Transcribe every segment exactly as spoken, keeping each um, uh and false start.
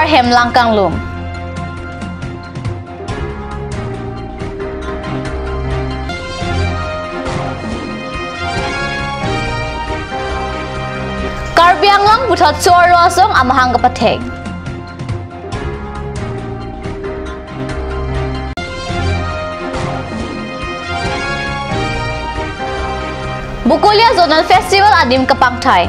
Hemlang kanglum. Karbi Anglong puthot so-arlo asong amahang kapathek. Bokolia Zonal Festival adim kapangthai.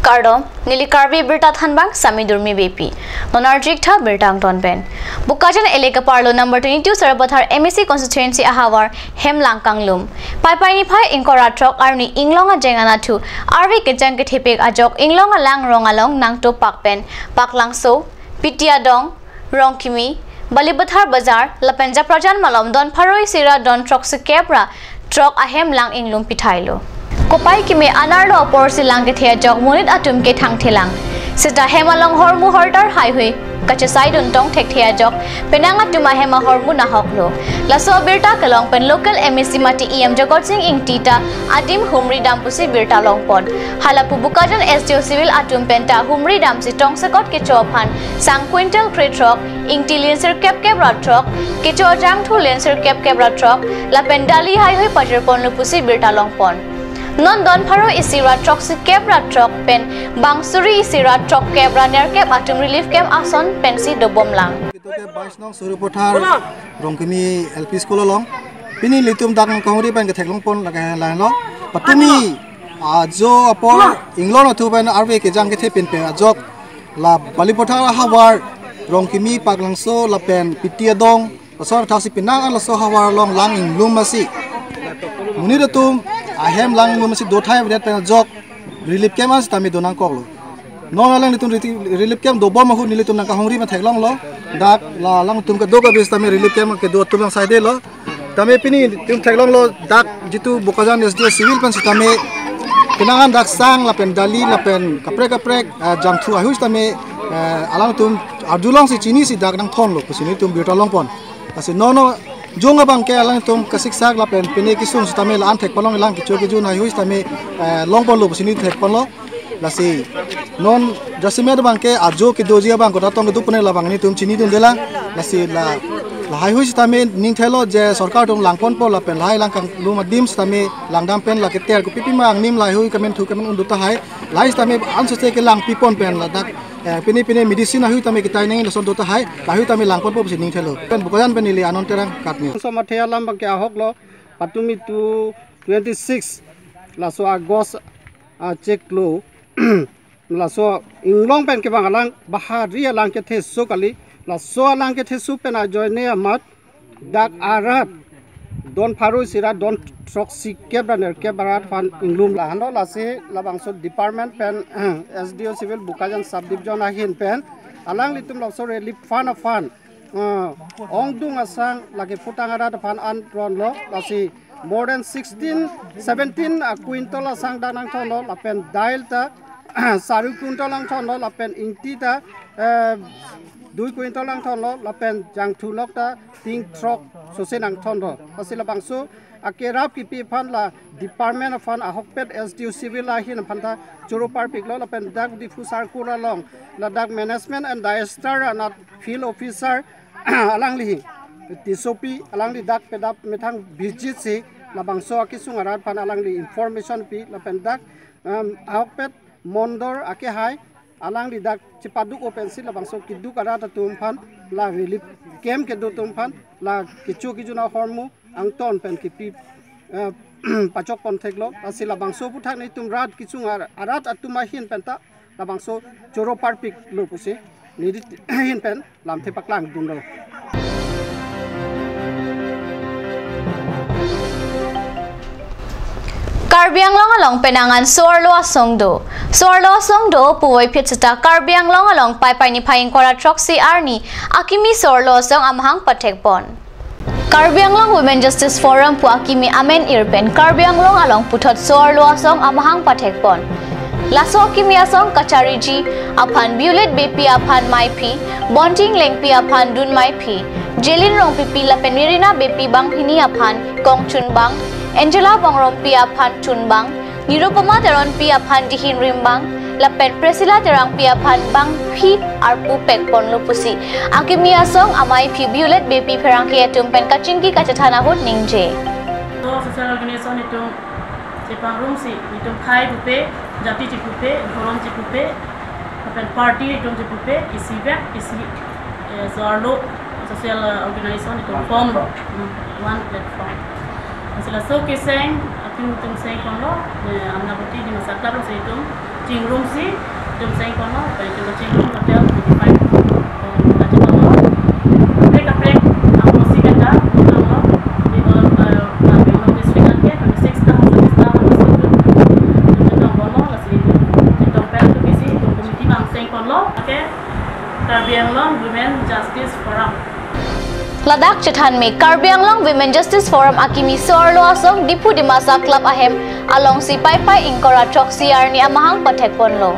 Kardom, neli Karbi Birta thanbang Sami Durmi Beypi. Non arju-ik tha birta angton pen. Bokajan L A kaparlo number twenty-two Sarupathar M A C constituency ahavar Hemlang kanglum. Paipai niphai ingkoi ra throk arni inglong ajeng anatthu arve kejang kethepik ajok inglong alangrong along nangtup pak pen Paklangso, Piti Adong, Rongkimi, Balipathar Bazar, lapen Japrajan malom don pharo isi ra don throksikep ra throk ahem lang inglum pithailo. Kopai keme anerlo aporsi lang kethe ajok monit atum ke thangthelang. Seta hem along hormu hortar haihui kachesai dun tong thekthe ajok penang atum ahem ahormu nahoklo. Laso abirta kelong pen local M A C mate E M Jagat Sing Ingti ta adim humri dam pusi birta longpon. Hala pu Bokajan S D O civil atum penta humri damsi tongsekot kecho aphan sang quintal krethrok, ingti linsirkep kep ra throk, kecho ajangthu linsirkep kep ra throk, lapen dali haihui pajirponlo pusi birta longpon. Non don pharo isi ra throksikep ra throk pen bang suri isi ra throkkep ra nerkep atum relief camp ason pensi dobomlang. Itu ke bais nong Sarupathar Rongkimi L P School along. Pini nelitum dak nangkahumri pen ketheklongpon lake lahenlo. Patumi ajo apor inglong atum pen arve kejang kethepin pen ajok la Balipathar ahavar Rongkimi, Paklangso lapen Piti Adong, laso athasi penang an laso ahavar along lang inglum masi. Monit atum ahem lang inglum masi dothai avedet pen ajok relief camp an sitame donangkoklo. Non alanglitum riti-, relief camp dobom ahut nelitum nangkahumri pen theklonglo. Dak la alangtum kedo kabe sitame relief camp kedo atum lang saidelo. Tame pini nelitum theklonglo dak jitu Bokajan S D O civil pen sitame penang an dak sang lapen dali lapen kaprek kaprek, eh, jangthu haihui sitame, eh, alangtum arjulongsi chinisi dak nangthonlo pusi nelitum birta longpon. Lasi nono jong abang ke alangtum kasiksak lapen pine kesung sitame la-an thekponlong, lang kecho kejun haihui sitame, eh, longponlo pusi neli thekponlo. Lasi non jasemet abang ke ajo kedoji abang kota tong kedo pune labang nelitum chinidundelang. Lasi la, la haihui sitame ning thelo je sorkar atum langponpo lapen lahai lang kanglum adim sitame langdam pen la keter kopipi ma angnim la haihui kemen thu kemen un do tahai. Lahai sitame ansose kelangpipon pen ladak, eh, pine pine medicine haihui tame kitai neng lason do tahai. Lahaihui tame langponpo pusi ning thelo. Pen Bokajan pen neli Anon Terang, KAT News. Somathea lam abang ke ahoklo, patumi tu twenty-six laso August achiklo. Laso inglong pen kevang alang bahari alang ketheso kali. Laso alang ketheso pen ajoine amat dak arat don pharo isi ra don throksikep ra nerkep arat aphan inglum lahenlo. Lasi labangso department pen S D O civil Bokajan subdivision ahin pen alanglitum laso relief fund aphan, ah, ongdung asang lake putang arat aphan an ronlo. Lasi more than sixteen, seventeen a quintal asang dak nangthonlo, lapen dal ta sari quintal nangthonlo, lapen ingti ta, eh, dui quintal nangthonlo, lapen jangthu lok ta ting throk sose nangthonlo. Lasi labangso akerap kipi aphan la department aphan ahokpet S D O civil ahin aphan ta choro parpiklo, lapen dak Diphu circle along ladak management and disaster anat field officer alangli Tissopi alangli dak pedap methang visit si labangso akesung arat aphan alangli information pi, lapen dak, em, ahokpet Mondor akehai alangli dak chepaduk-o pensi labangso keduk arat atum aphan la relief camp kedo atum aphan la kecho kejun ahormu angton pen kipi, eh, pachokpon theklo. Lasi labangso aphuthak nelitum rat kesung ar-, arat atum ahin penta labangso choro parpiklo pusi neli ahin pen lamthe paklangdunlo. Karbi Anglong along penang an so-arlo asong do. So-arlo asong do puvoiphit seta Karbi Anglong along Paipai niphai ingkoi ra throksi arni akimi so-arlo asong amahang pathekpon. Karbi Anglong Women Justice Forum pu akimi amen ir pen Karbi Anglong along puthot so-arlo asong amahang pathekpon. Laso akimi asong kachariji aphan Violet Beypi aphan maiphi, Bonting Lengpi aphan dun maiphi, Jelin Rongpipi lapen Nirina Beypi banghini aphan kongchunbang, Angela Bongrongpi aphan chunbang, Nirupama Teronpi aphan dihin rimbang, lapen Priscilla Terangpi aphan bangphi arpu pekponlo pusi akimi asong amei aphi Violet Beypi Pherangke atum pen kachingki kachethan ahut ningje. So, social organization itum chepangrumsi, itum khei pupe, jati chepupe, dhorom chepupe, lapen party itum chepupe, isi vek, isi, eh, so-arlo social, eh, organization itum form, hmm, one platform. Lasi laso kecheng atum itum chengponlo, eh, Amravati Dimasa Club alongsi itum chingrumsi itum chengponlo, lapen itum chingrum hotel twenty five, eh, kachetonglo. Kaprek kaprek amosi kata tonglo, di, eh, eh, Karbi Anglong district anke twenty six ta, twenty six ta amosi itum chetongponlo, lasi itum chetong pen itum isi itum committee bang chengponlo, okay, Karbi Anglong Women Justice Forum. Ladak chethanme Karbi Anglong Women Justice Forum akimi so-arlo asong Diphu Dimasa Club ahem alongsi Paipai ingkoi ra throksi arni amahang pathekponlo.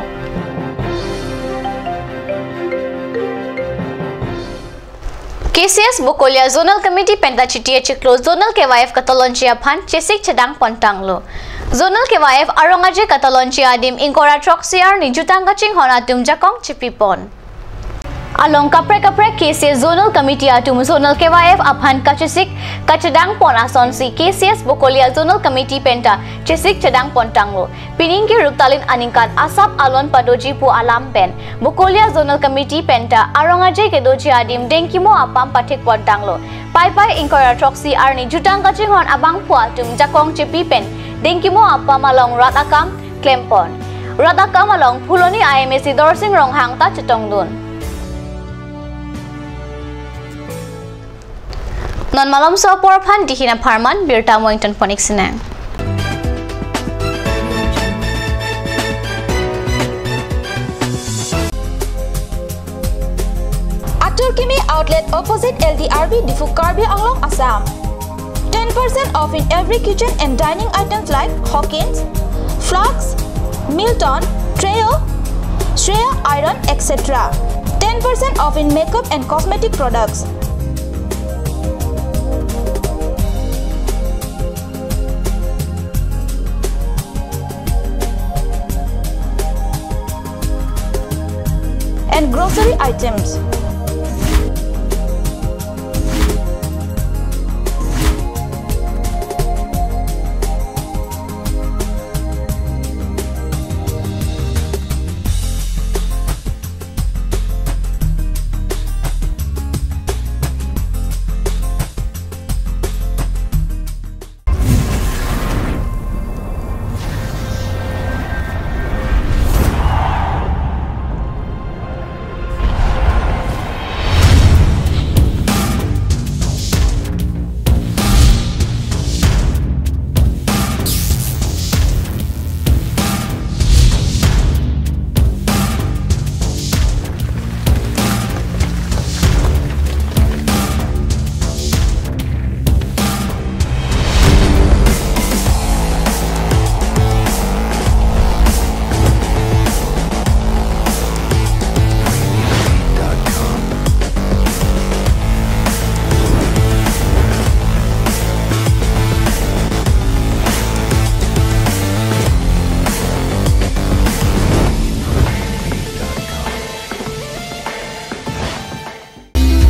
K C S Bokolia Zonal Committee penta chiti achiklo Zonal K Y F katalonji aphan chesik chedang pontanglo. Zonal K Y F arong aje katalonji adim ingkoi ra throksi arni jutang kachinghon atum jakong chipipon. Along kaprek kaprek K C S Zonal Committee atum Zonal K Y F aphan kachesik kachedang pon asonsi K C S Bokolia Zonal Committee penta chesik chedang pontanglo. Pining ke ruptalin aningkan asap alon padoji pu alam pen Bokolia Zonal Committee penta arong aje kedoji adim dengkimo apam pathik pontanglo. Paipai ingkoi ra throksi arni jutang kachinghon abangphu atum jakong chipi pen dengkimo apam along rat akam klempon. Rat akam along Phuloni I M A C Dorsing Ronghang ta chetongdun. Non malomso apor aphan dihin apharman birta moington ponik sinang. Atur Kimi Outlet opposite L D R B Diphu, Karbi Anglong, Assam. Ten percent off in every kitchen and dining items like Hawkins, flasks, Milton, Treo, Shreya iron, et cetera. Ten percent off in makeup and cosmetic products. And grocery items.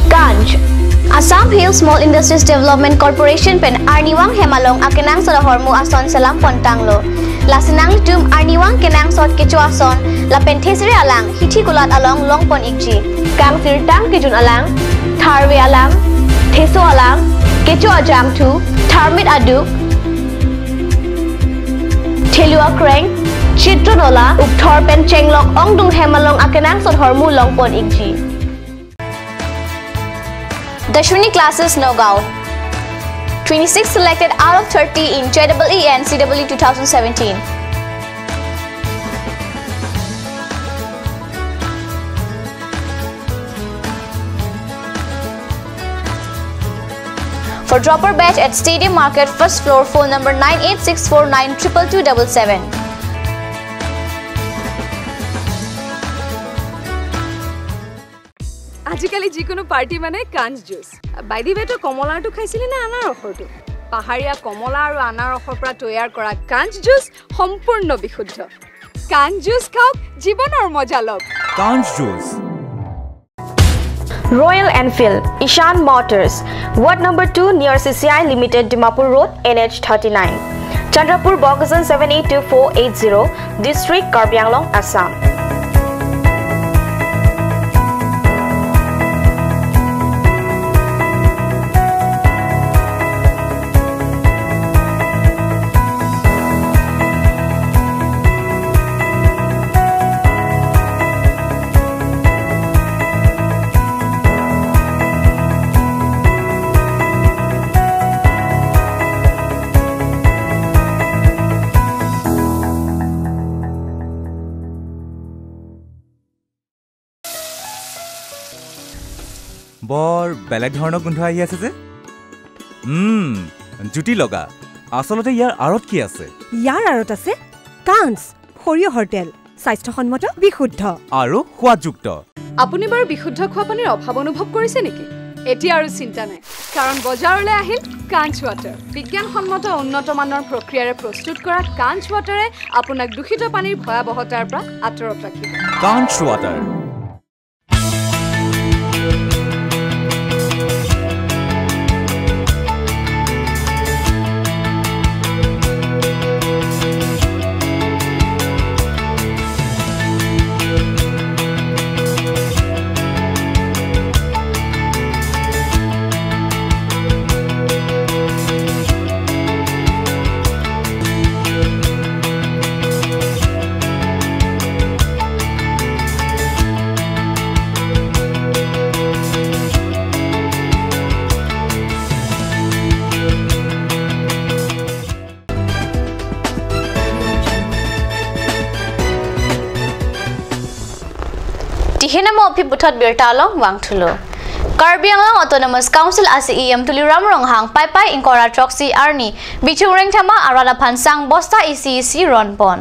Kanj. Assam Hill Small Industries Development Corporation pen arnivang hem along akenangsot ahormu ason selam pontanglo. Lasi nanglitum arnivang kenangsot kecho ason lapen thesere alang hithi kulat along longpon ikji. Kangsirtang kejun alang, tharve alang, theso alang, kecho ajangthu, tharmit aduk, thelu akreng, chitron ola, ukthor pen chenglok ongdung hem along akenangsot ahormu longpon ikji. Dashwini Classes, Nagaon. Twenty-six selected out of thirty in J E E and C E E two thousand seventeen. For dropper batch at Stadium Market, first floor, phone number nine eight six four nine triple two double seven. আজিকালি যিকোনো পাৰ্টি মানে কাঞ্জ juice. By the way, তই কমলাটো খাইছিলি নে আনাৰসৰটো? পাহাৰীয়া কমলা আৰু আনাৰসৰ পৰা তৈয়াৰ কৰা কাঞ্চ জুচ সম্পূৰ্ণ বিশুদ্ধ। কাঞ্চ জুচ খাওক, জীৱনৰ মজা লওক। কাঞ্চ juice. Royal Enfield, Ishan Motors, Ward number two near C C I Limited, Dimapur Road, N H thirty-nine, Chandrapur, Bokajan seven eight two four eight zero, District, Karbi Anglong, Assam. বৰ বেলেগ ধৰণৰ গোন্ধ আহি আছে যে। উম, জুতি লগা। আচলতে ইয়াৰ আঁৰত কি আছে? ইয়াৰ আঁৰত আছে কাঞ্চ সৰিয়হৰ তেল, স্বাস্থ্যসন্মত, বিশুদ্ধ আৰু সোৱাদযুক্ত। আপুনি বাৰু বিশুদ্ধ খোৱা পানীৰ অভাৱ অনুভৱ কৰিছে নেকি? এতিয়া আৰু চিন্তা নাই, কাৰণ বজাৰলৈ আহিল কাঞ্চ ৱাটাৰ। বিজ্ঞানসন্মত উন্নত মানৰ প্ৰক্ৰিয়াৰে প্ৰস্তুত কৰা কাঞ্চ ৱাটাৰে আপোনাক দূষিত পানীৰ ভয়াৱহতাৰ পৰা আঁতৰত ৰাখিব। কাঞ্চ water. Tihinamo aphi puthot birta along vangthulo. Karbi Anglong Autonomous Council a C E M Tuliram Ronghang paipai ingkoi ra throksi arni Bichung Rengthama arat aphan sang bosta isi isi ronpon.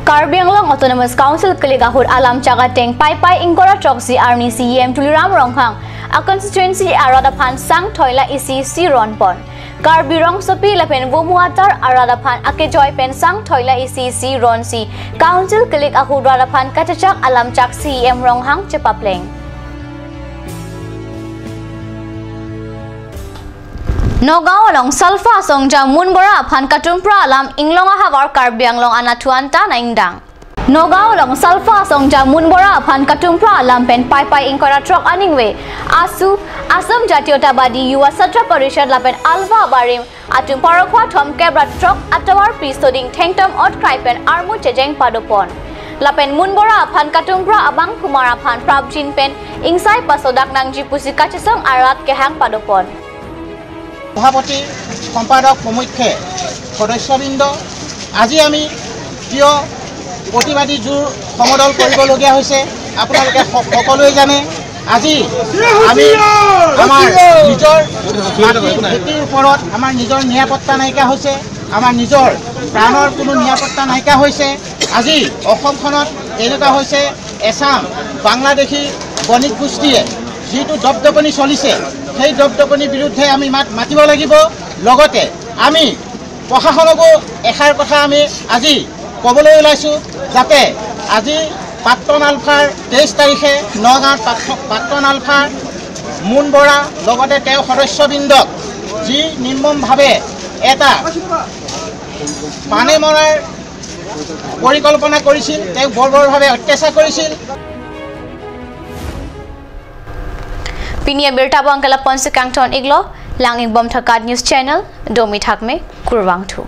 Karbi Anglong Autonomous Council kelik ahut alam chak ateng paipai ingkoi ra throksi arni C E M Tuliram Ronghang a constituency arat aphan sang thoila isi isi ronpon. Karbi rongsopi lapen vomu atar arat aphan akejoi pen sang thoila isi isi ronsi Council kelik ahut rat aphan kachechak alam chak C E M Ronghang chepapleng. Nagaon along Salfa Songja Munbora aphan katumpra alam inglong ahavar Karbi Anglong anatthu anta nangdang. Nagaon along Salfa Songja Munbora aphan katumpra alam pen paipai ingkoi ra throk aningve AASYU, Assam Jatiyatabadi Yuva Chhatra Parishad lapen ALVA abarim atum parokwa thomkep ra throk atovar pi soding thengtom otkrai pen armu chejeng padopon. Lapen Munbora aphan katumpra abang Kumar aphan prapjin pen ingsai pasodak nangji pusi kachesong arat kehang padopon. সভাপতি, সম্পাদক প্ৰমুখ্যে সদস্যবৃন্দ, আজি আমি কিয় প্ৰতিবাদী জোৰ সমদল কৰিবলগীয়া হৈছে, আপোনালোকে স-, সকলোৱে জানে। আজি আমি আমাৰ নিজৰ মাটি ভেটিৰ ওপৰত আমাৰ নিজৰ নিৰাপত্তা নাইকিয়া হৈছে, আমাৰ নিজৰ প্ৰাণৰ কোনো নিৰাপত্তা নাইকিয়া হৈছে। আজি অসমখনত এনেকুৱা হৈছে, এছাম, বাংলাদেশী বণিক গোষ্ঠীয়ে যিটো দপদপনি চলিছে, সেই দপদপনিৰ বিৰুদ্ধে আমি মাত মাতিব লাগিব। লগতে আমি প্ৰশাসনকো এষাৰ কথা আমি আজি ক'বলৈ ওলাইছোঁ, যাতে আজি প্ৰাক্তন আলফাৰ তেইছ তাৰিখে নগাঁৱত প্ৰাক্ত-, প্ৰাক্তন আলফাৰ মুন বৰা লগতে তেওঁৰ সদস্যবৃন্দক যি নিৰ্মমভাৱে এটা মানে মৰাৰ পৰিকল্পনা কৰিছিল, তেওঁক বৰ্বৰভাৱে অত্যাচাৰ কৰিছিল। Pini abirta abang ke lapu-an si kangton-iklo, lang-ikbom tha KAT News Channel, domi thakme, kurvangthu.